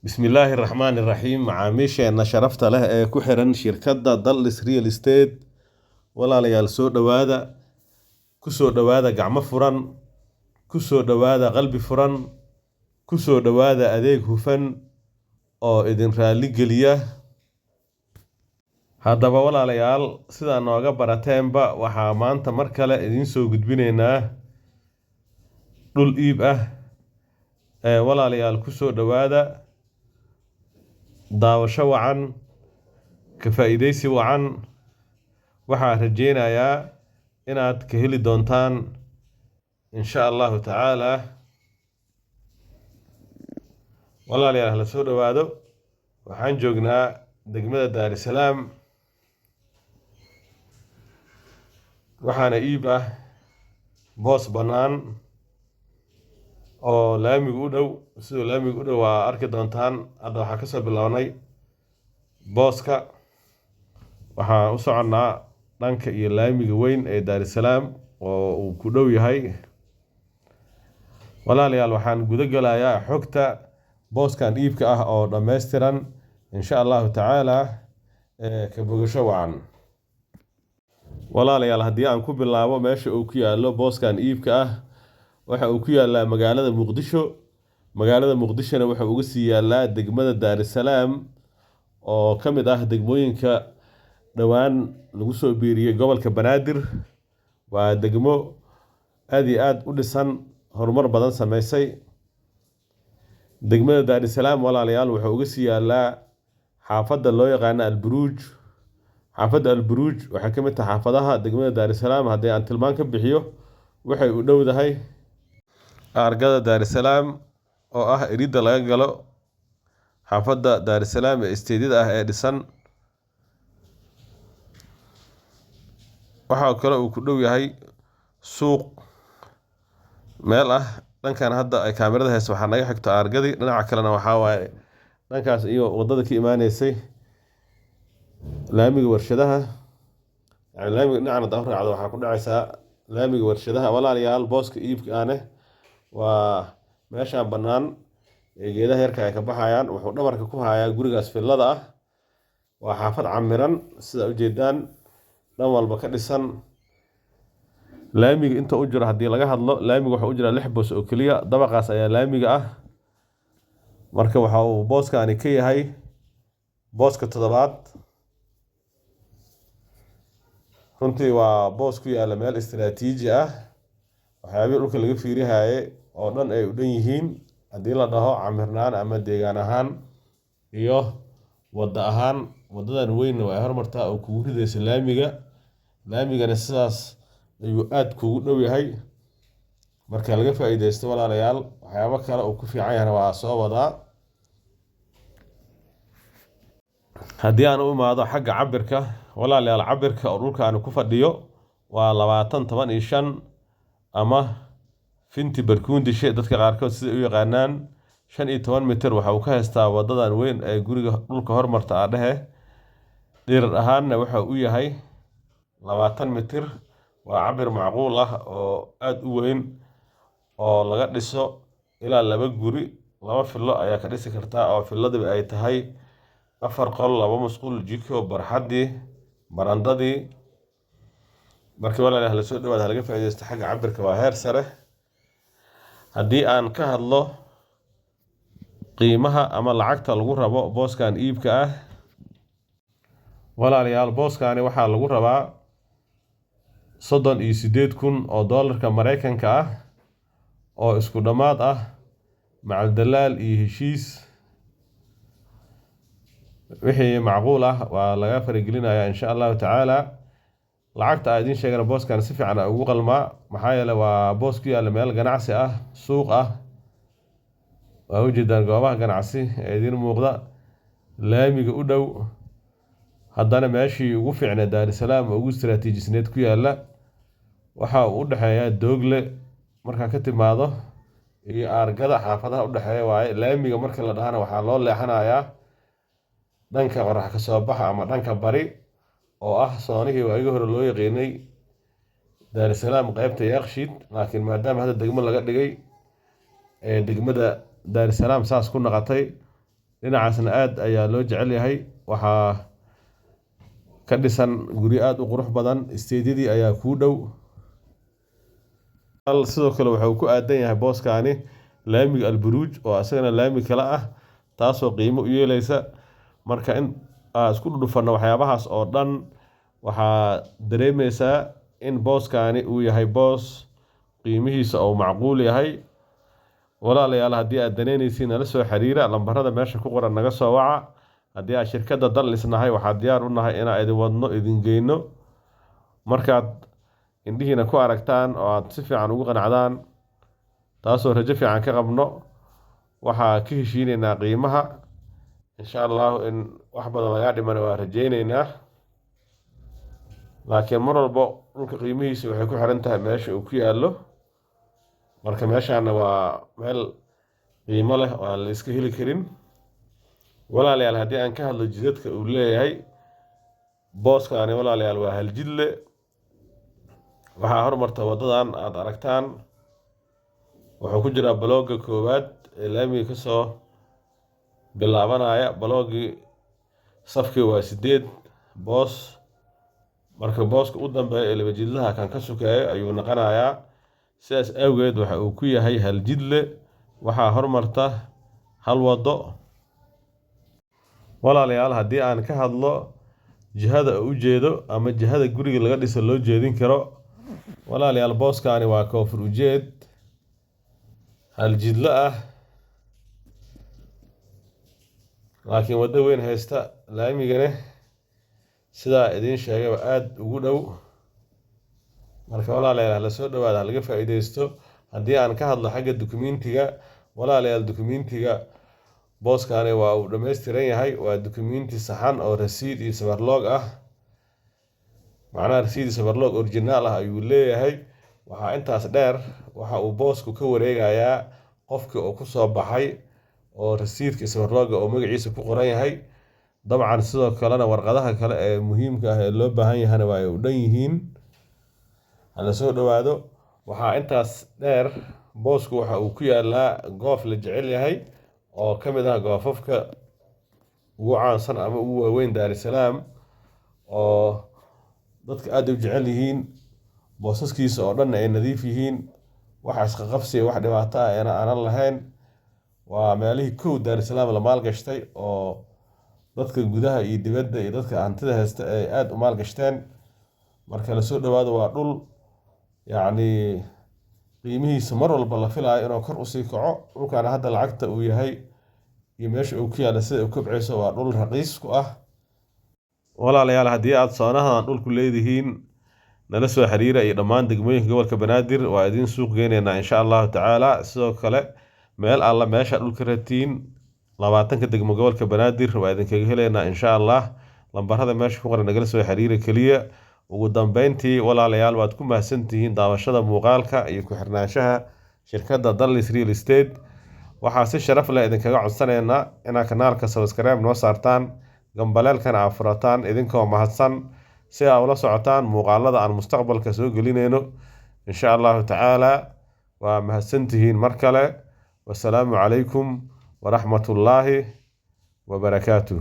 Bismillaahi Raxmaani Raxiim. Macaamiisheena sharafta leh ee ku xiran shirkadda Daldhis Real Estate, walaalayaal, soo dhowaada, ku soo dhowaada gacmo furan, ku soo dhowaada qalbi furan, ku soo dhowaada adeeg hufan oo idin raali geliya. Haddaba walaalayaal, sidaa nooga barateenba, waxaa maanta mar kale idiin soo gudbinaynaa dhul iib ah. Ee walaalayaal, ku soo dhowaada, daawasho wacan, ka faa'iidaysi wacan. Waxaa rajeynayaa inaad ka heli doontaan, insha Allahu tacaala. Walaalayaal, hala soo dhowaado. Waxaan joognaa degmada Daarisalaam, waxaana iib ah boos bannaan oo laamiga u dhow. Siduu laamiga u dhow waa arki doontaan. Hadda waxaa kasoo bilownay booska, waxaan u soconnaa dhanka iyo laamiga weyn ee Daarisalaam oo uu ku dhow yahay. Walaalayaal, waxaan guda gelayaa xogta booskan iibka ah oo dhammaystiran, insha Allahu tacaala. Ee ka bogasho wacan. Walaalayaal, haddii aan ku bilaabo meesha uu ku yaallo booskan iibka ah, waxa uu ku yaalaa magaalada Muqdisho. Magaalada Muqdishona waxa uga sii yaalaa degmada Daarisalaam oo ka mid ah degmooyinka dhowaan lagu soo biiriyey gobolka Banaadir. Waa degmo aad iyo aad u dhisan, horumar badan sameysay. Degmada Daarisalaam, walaalayaal, wuxuu uga sii yaalaa xaafadda loo yaqaano Alburuuj. Xaafadda Alburuuj waxay ka mid tahay xaafadaha degmada Daarisalaam. Haddii aan tilmaan ka bixiyo, waxay u dhowdahay aargada Daarisalaam oo ah iridda laga galo xaafadda Daarisalaam ee isteedyada ah ee dhisan. Waxaa kale uu ku dhow yahay suuq meel ah. Dhankan hadda ay kaamirada hayso waxaa naga xigto aargadii, dhinaca kalena waxaa waaye dhankaas iyo waddada ka imaaneysay laamiga warshadaha. Yani laamiga dhinacan hadda raacdo, waxaa ku dhacaysaa laamiga warshadaha. Walaalayaal, booska iibka ahne waa meeshaan bannaan ee geedaha yarka ay ka baxayaan. Wuxuu dhabarka ku hayaa gurigaas villada ah. Waa xaafad camiran, sida ujeedaan, dhan walba ka dhisan. Laamiga inta u jiro haddii laga hadlo, laamiga wuxuu u jiraa 6 boos oo keliya. Dabaqaas ayaa laamiga ah. Marka waxa uu booskani ka yahay booska toddobaad. Runtii waa boos ku yaalla meel istiraatiiji ah, waxyaabihii dhulka laga fiirihaye oo dhan ay u dhan yihiin, haddii la dhaho camirnaan ama deegaan ahaan iyo waddo ahaan. Waddadan weynna waa ay hormartaa oo kugu ridaysa laamiga. Laamigana sidaas ayuu aad kugu dhow yahay. Marka laga faa'iidaysto, walaalayaal. Waxyaabo kale uu ku fiican yahana waa soo wadaa. Haddii aan u imaado xagga cabirka, walaalayaal, cabirka oo dhulka aan ku fadhiyo waa 20 15 ama finti barkuundishe, dadka qaarkood sida u yaqaanaan, 15 mitir. Waxa uu ka haystaa wadadan weyn ee guriga dhulka hormarta aa dhehe. Dhirar ahaanna waxa uu yahay 20 mitir. Waa cabir macquul ah oo aad u weyn oo laga dhiso ilaa laba guri. Laba fillo ayaa ka dhisi kartaa oo filladiiba ay tahay 4 qol, 2 musqul, jiko, barxaddii, barandadii. Marka walaalayaal, hala soo dhawaada, halaga faa'iidaysto. Xagga cabirka waa heer sare. Haddii aan ka hadlo qiimaha ama lacagta lagu rabo booskan iibka ah, walaalayaal, booskani waxaa lagu rabaa 38,000 oo doolarka Mareykanka ah oo isku dhammaad ah, macal dalaal iyo heshiis. Wixii macquul ah waa laga faragelinayaa, insha Allahu tacaala. Lacagta aan idiin sheegana booskan si fiican ugu qalmaa, maxaa yeelay waa boos ku yaalla meel ganacsi ah, suuq ah. Waa ujeedaan goobaha ganacsi ee idiin muuqda, laamiga u dhow, haddana meeshii ugu fiicneed Daarisalaam oo ugu istiraatiijisneed ku yaalla. Waxa uu u dhexeeyaa Doogle markaa ka timaado iyo aargada, xaafadaha u dhexeeya waaye. Laamiga marka la dhahana, waxaa loo leexanayaa dhanka qorax ka soo baxa ama dhanka bari oo ah soonihii waagii hore loo yaqiinay Daarisalaam qaybta Yaaqshiid, laakiin maadaama hadda degmo laga dhigay ee degmada Daarisalaam saas ku noqotay. Dhinacaasna aad ayaa loo jecel yahay. Waxaa ka dhisan guryo aad u qurux badan, isteediyadii ayaa kuu dhow. Sidoo kale wuxuu ku aadan yahay booskaani laamiga Alburuuj oo asagana laami kale ah, taasoo qiimo u yeelaysa. Marka in aan isku dhufano waxyaabahaas oo dhan, waxaa dareemeysaa in booskaani uu yahay boos qiimihiisa oo macquul yahay. Walaalayaal, haddii aad danaynaysiin, nala soo xiriira lambarada meesha ku qoran, naga soo waca. Haddii aad shirkadda Dallis nahay, waxaa diyaar u nahay inaan idin wadno, idin geyno. Markaad indhihiina ku aragtaan oo aad si fiican ugu qanacdaan, taasoo rajo fiican ka qabno, waxaa ka heshiineynaa qiimaha. Insha Allahu in wax badan lagaa dhimana waa rajeyneynaa, laakiin mar walbo dhulka qiimihiisa waxay ku xiran tahay meesha uu ku yaallo. Marka meeshaana waa meel qiimo leh oo aan la iska heli karin. Walaalayaal, haddii aan ka hadlo jidadka uu leeyahay booskaani, walaalayaal, waa hal jidle. Waxaa hormarta wadadan aad aragtaan. Wuxuu ku jiraa balooga koowaad ee laamiga kasoo bilaabanaya. Baloogii safkii waa 8 boos. Marka booska u dambeeya ee laba jidlaha kan ka sukeeyo ayuu noqonayaa. Sidaas awgeed waxa uu ku yahay hal jidle. Waxaa hormarta hal wado. Walaalayaal, haddii aan ka hadlo jihada u jeedo ama jihada guriga laga dhiso loo jeedin karo, walaalayaal, booskaani waa koonfur ujeed, hal jidle ah, laakiin waddo weyn haysta, laamigana sidaa idiin sheegayba aada ugu dhow. Marka walaalayaal, hala soo dhawaada, ha laga faa'iidaysto. Haddii aan ka hadlo xagga dukumentiga, walaalayaal, dukumentiga booskaani waa uu dhammaystiran yahay. Waa dukumenti saxan oo rasiid iyo sabarloog ah, macnaha rasiid iyo sabarloog original ah ayuu leeyahay. Waxaa intaas dheer, waxa uu boosku ka wareegayaa qofkii oo ku soo baxay oo rasiidka iyo sabarlooga oo magaciisa ku qoran yahay. Dabcan sidoo kalena warqadaha kale ee muhiimka ah ee loo baahan yahana waa ay u dhan yihiin. Hala soo dhawaado. Waxaa intaas dheer, boosku waxa uu ku yaalaa goof la jecel yahay oo ka mid ah goofafka ugu caansan ama ugu waaweyn Daarusalaam, oo dadka aad u jecel yihiin, boosaskiisa oo dhan ay nadiif yihiin, wax isqaqabsi, wax dhibaato ah aanan lahayn. Waa meelihii kow Daarusalaam la maalgashtay oo dadka gudaha iyo dibadda iyo dadka hantida haysta ay aada u maalgashteen. Marka lasoo dhawaado. Waa dhul yacni qiimihiisa mar walba la filayo inuu kor usii kaco. Dhulkaana hadda lacagta uu yahay iyo meesha uu ku yaalla sida uu kobcayso, waa dhul raqiis ku ah. Walaalayaal, haddii aad soonahan dhulku leedihiin, nala soo xiriira iyo dhammaan degmooyinka gobolka Banaadir, waa idiin suuq geyneynaa insha Allahu tacaala. Sidoo kale meel alla meesha dhulka rabtiin 20-ka degmo gobolka Banaadir waa idinkaga heleynaa insha Allah. Lambarada meesha ku qoran nagala soo xiriira keliya. Ugu dambeyntii, walaalayaal, waad ku mahadsantihiin daawashada muuqaalka iyo ku xirnaanshaha shirkadda Dallis Real Estate. Waxaa si sharaf leh idinkaga codsanaynaa inaad kanaalka subscribe noo saartaan, gambaleelkana aad furataan, idinkoo mahadsan, si aa ula socotaan muuqaalada aan mustaqbalka soo gelinayno insha Allahu tacaala. Waa mahadsantihiin mar kale. Wasalaamu calaykum waraxmatullaahi wabarakaatuh.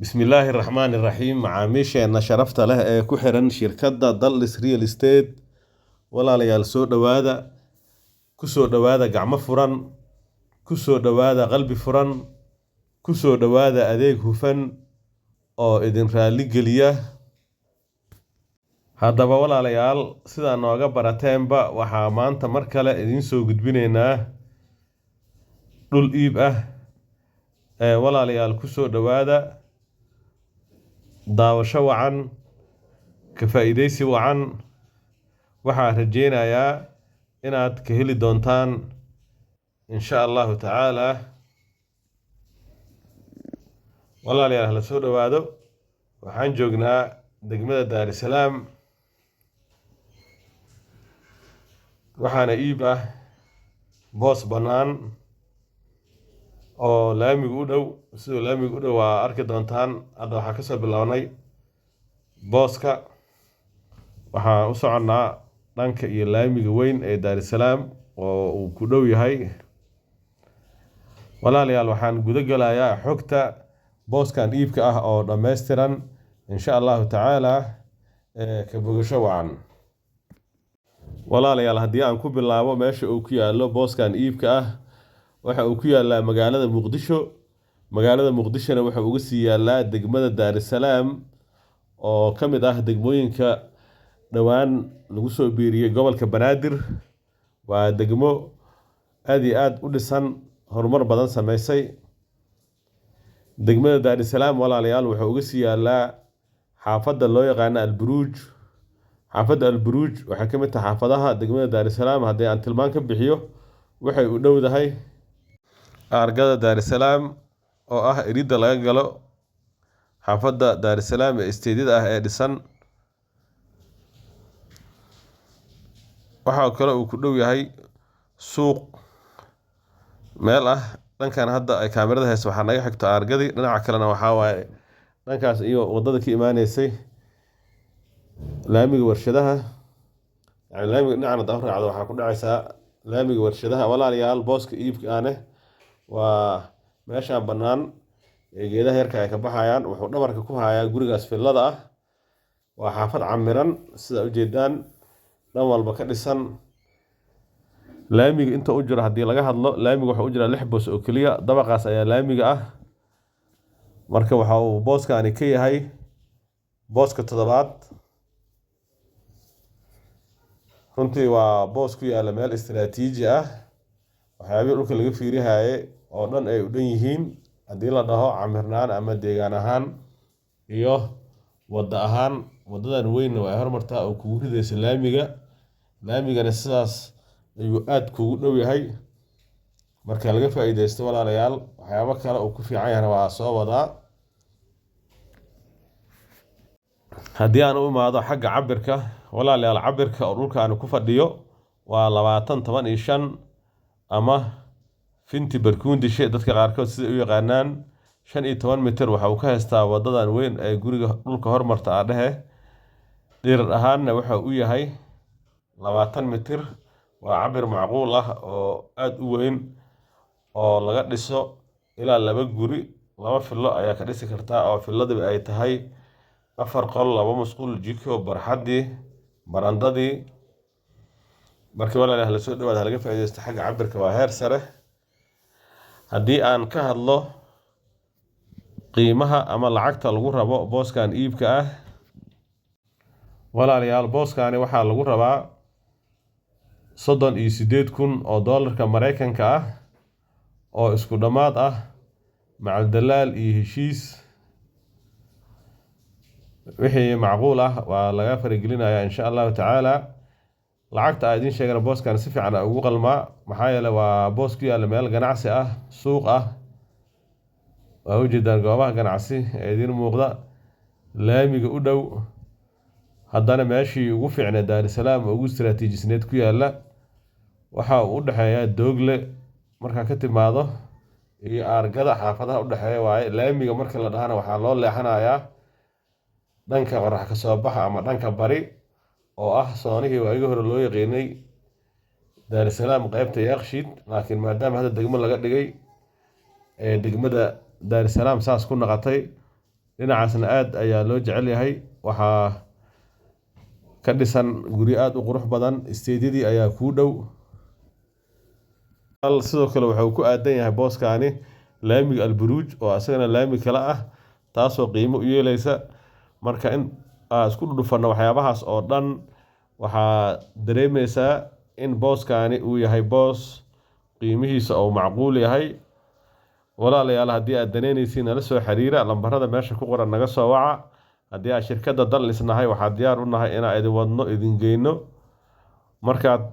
Bismillaahi raxmaani raxiim. Macaamiisheena sharafta leh ee ku xiran shirkadda Dallis Real Estate, walaalayaal, soo dhowaada, ku soo dhowaada gacmo furan, ku soo dhowaada qalbi furan, ku soo dhowaada adeeg hufan oo idin raali geliya. Haddaba walaalayaal, sidaa nooga barateenba, waxaa maanta mar kale idiin soo gudbinaynaa dhul iib ah ee walaalayaal ku soo dhowaada. Daawasho wacan, ka faa'iidaysi wacan. Waxaa rajeynayaa inaad ka heli doontaan insha Allahu tacaala. Walaalayaal, hala soo dhowaado. Waxaan joognaa degmada Daarusalaam, waxaana iib ah boos bannaan oo laamiga u dhow. Siduu laamiga u dhow waa arki doontaan. Hadda waxaa kasoo bilownay booska, waxaan u soconnaa dhanka iyo laamiga weyn ee Daarusalaam. oo uu ku dhow yahay. Walaalayaal, waxaan guda galayaa xogta booskan iibka ah oo dhammaystiran, insha Allahu tacaala. Ka bogasho wacan. Walaalayaal, haddii aan ku bilaabo meesha uu ku yaallo booskan iibka ah, waxa uu ku yaallaa magaalada Muqdisho. Magaalada Muqdishona waxa uga sii yaallaa degmada Daarisalaam, oo ka mid ah degmooyinka dhowaan lagu soo biiriyey gobolka Banaadir. Waa degmo aad iyo aad u dhisan, horumar badan sameysay. Degmada Daarisalaam, walaalayaal, wuxuu uga sii yaallaa xaafadda loo yaqaano Alburuuj. Xaafadda Alburuuj waxay ka mid tahay xaafadaha degmada Daarisalaam. Haddii aan tilmaan ka bixiyo, waxay u dhowdahay aargada Daarisalaam, oo ah iridda laga galo xaafadda Daarisalaam ee isteedyada ah ee dhisan. Waxaa kale uu ku dhow yahay suuq meel ah. Dhankan hadda ay kaamirada hayso waxaa naga xigto aargadii, dhinaca kalena waxaa waaye dhankaas iyo waddada ka imaaneysay laamiga warshadaha. Yani laamiga dhinacan hadda raacdo waxaa ku dhacaysaa laamiga warshadaha. Walaalayaal, booska iibka ahne waa meeshaan bannaan ee geedaha yarka ay ka baxayaan. Wuxuu dhabarka ku hayaa gurigaas villada ah. Waa xaafad camiran, sida ujeedaan, dhan walba ka dhisan. Laamiga inta u jiro haddii laga hadlo, laamiga wuxuu u jiraa 6 boos oo keliya. Dabaqaas ayaa laamiga ah. Marka waxa uu booskani ka yahay booska 7aad. Runtii waa boos ku yaalla meel istiraatiiji ah, waxyaabihii dhulka laga fiirihaye oo dhan ay u dhan yihiin, haddii la dhaho camirnaan ama deegaan ahaan iyo waddo ahaan. Waddadan weynna way hormartaa oo kugu ridaysa laamiga. Laamigana sidaas ayuu aad kugu dhow yahay. Marka laga faa'iidaysto, walaalayaal. Waxyaabo kale uu ku fiican yahana waa soo wadaa. Haddii aan u imaado xagga cabirka, walaalayaal, cabirka oo dhulka aan ku fadhiyo waa 20 15 ama 50 barkuundishe, dadka qaarkood sida u yaqaanaan. 15 mitir waxa uu ka haystaa waddadan weyn ee guriga dhulka hormarta aa dhehe. Dhirar ahaanna waxa uu yahay 20 mitir. Waa cabir macquul ah oo aad u weyn, oo laga dhiso ilaa 2 guri. 2 fillo ayaa ka dhisi kartaa, oo filladii ay tahay 4 qol, 2 musqul, jiko, barxaddii, barandadii. Marka walaalayaal, lasoo dhawaada, laga faa'iidaysto. Xagga cabirka waa heer sare. Haddii aan ka hadlo qiimaha ama lacagta lagu rabo booskan iibka ah, walaalayaal, booskani waxaa lagu rabaa 38,000 oo doolarka Mareykanka ah, oo isku dhammaad ah, macal dalaal iyo heshiis. Wixii macquul ah waa laga faragelinayaa, insha Allahu tacaala. Lacagta aan idiin sheegana booskan si fiican ugu qalmaa, maxaa yeelay waa boos ku yaalla meel ganacsi ah, suuq ah. Waa ujeedaan goobaha ganacsi ee idiin muuqda, laamiga u dhow, haddana meeshii ugu fiicneed Daarisalaam oo ugu istiraatiijisneed ku yaalla. Waxa uu u dhexeeyaa Doogle markaa ka timaado iyo aargada, xaafadaha u dhexeeya waaye. Laamiga marka la dhahana waxaa loo leexanayaa dhanka qorax ka soo baxa ama dhanka bari, oo ah soonihii waagii hore loo yaqiinay Daarisalaam qaybta Yaaqshiid. Laakiin maadaama hadda degmo laga dhigay ee degmada Daarisalaam saas ku noqotay, dhinacaasna aad ayaa loo jecel yahay. Waxaa ka dhisan guryo aad u qurux badan, isteedyadii ayaa kuu dhow. Sidoo kale wuxuu ku aadan yahay booskani laamiga Alburuuj, oo asagana laami kale ah, taasoo qiimo u yeeleysa. Marka in aan isku dhufano waxyaabahaas oo dhan, waxaa dareemeysaa in booskani uu yahay boos qiimihiisa oo macquul yahay. Walaalayaal, haddii aad daneyneysiin, nala soo xiriira lambarada meesha ku qoran, naga soo waca. Haddii aan shirkadda Dallis nahay, waxaa diyaar u nahay inaan idin wadno, idin geyno, markaad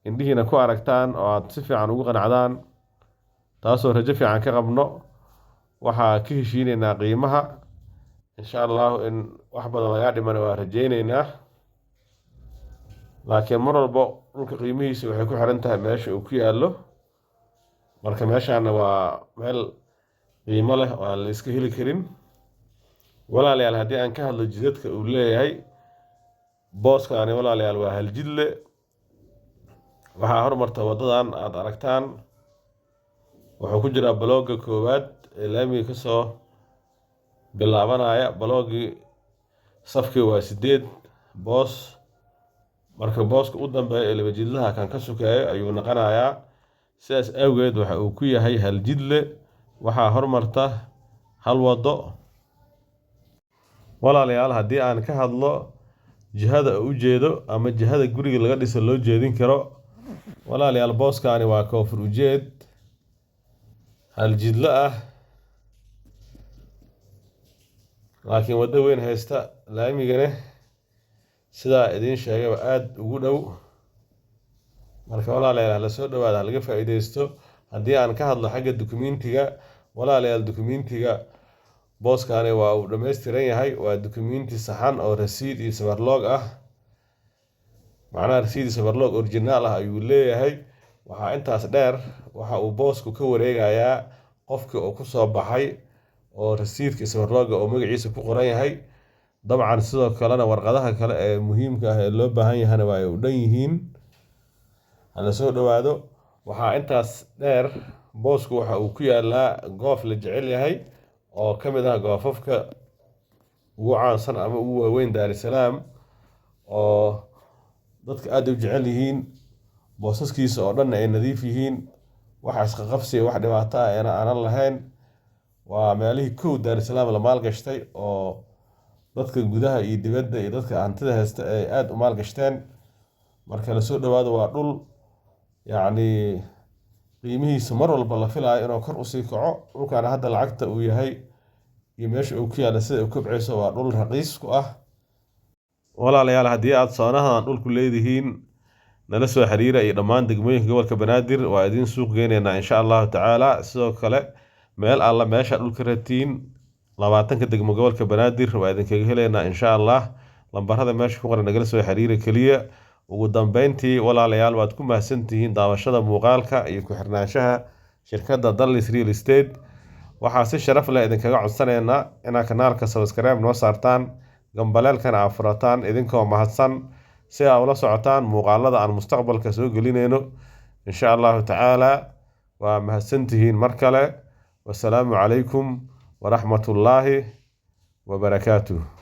indhihiina ku aragtaan oo aad si fiican ugu qanacdaan, taasoo rajo fiican ka qabno. Waxaa ka heshiineynaa qiimaha, insha Allahu. In wax badan lagaa dhimana waa rajeyneynaa, laakiin mar walbo dhulka qiimihiisa waxay ku xiran tahay meesha uu ku yaallo. Marka meeshaana waa meel qiimo leh oo aan la iska heli karin. Walaalayaal, haddii aan ka hadlo jidadka uu leeyahay booskaani, walaalayaal, waa hal jidle. Waxaa hormarta wadadan aad aragtaan. Wuxuu ku jiraa balooga koowaad ee laamiga kasoo bilaabanaya. Baloogii safkii waa 8 boos. Marka booska u dambeeya ee laba jidlaha kan ka sukeeyo ayuu noqonayaa. Sidaas awgeed waxa uu ku yahay hal jidle. Waxaa hormarta hal wado. Walaalayaal, haddii aan ka hadlo jihada u jeedo ama jihada guriga laga dhiso loo jeedin karo, walaalayaal, booskani waa koonfur ujeed, hal jidle ah, laakiin waddo weyn haysta, laamigana sidaa idiin sheegayba aada ugu dhow. Marka walaalayaal, hala soo dhawaada, halaga faa'iidaysto. Haddii aan ka hadlo xagga dukumentiga, walaalayaal, dukumentiga booskani waa uu dhammaystiran yahay. Waa dukumenti saxan oo rasiid iyo sabarloog ah, macnaha rasiid iyo sabarloog original ah ayuu leeyahay. Waxaa intaas dheer, waxa uu boosku ka wareegayaa qofkii oo kusoo baxay oo rasiidka iyo sabarlooga oo magaciisa ku qoran yahay. Dabcan sidoo kalena warqadaha kale ee muhiimka ah ee loo baahan yahana waa ay u dhan yihiin. Hala soo dhawaado. Waxaa intaas dheer, boosku waxa uu ku yaalaa goof la jecel yahay oo ka mid ah goofafka ugu caansan ama ugu waaweyn Daarusalaam, oo dadka aad u jecel yihiin, boosaskiisa oo dhan ay nadiif yihiin, wax isqabqabsi, wax dhibaato ah aanan lahayn. Waa meelihii kow Daarusalaam la maalgashtay oo dadka gudaha iyo dibadda iyo dadka hantida haysta ay aada u maalgashteen. Marka la soo dhawaado. Waa dhul yacni qiimihiisa mar walba la filayo inuu kor usii kaco. Dhulkaana hadda lacagta uu yahay iyo meesha uu ku yaalla sida uu kobcayso, waa dhul raqiis ku ah. Walaalayaal, haddii aad soonahan dhulku leedihiin, nala soo xiriira, iyo dhammaan degmooyinka gobolka Banaadir waa idiin suuq geynaynaa, insha Allahu tacaala. Sidoo kale meel alla meesha dhulka rabtiin 20-ka degmo gobolka Banaadir waa idinkaga helaynaa, insha Allah. Lambarada meesha ku qoran nagala soo xiriira keliya. Ugu dambeyntii, walaalayaal, waad ku mahadsantihiin daawashada muuqaalka iyo ku xirnaanshaha shirkadda Dallis Real Estate. Waxaa si sharaf leh idinkaga codsanaynaa inaad kanaalka subscribe noo saartaan, gambaleelkana aad furataan, idinkoo mahadsan, si aa ula socotaan muuqaalada aan mustaqbalka soo gelinayno, insha Allahu tacaala. Waa mahadsantihiin mar kale. Wasalaamu calaykum waraxmatullaahi wabarakaatuh.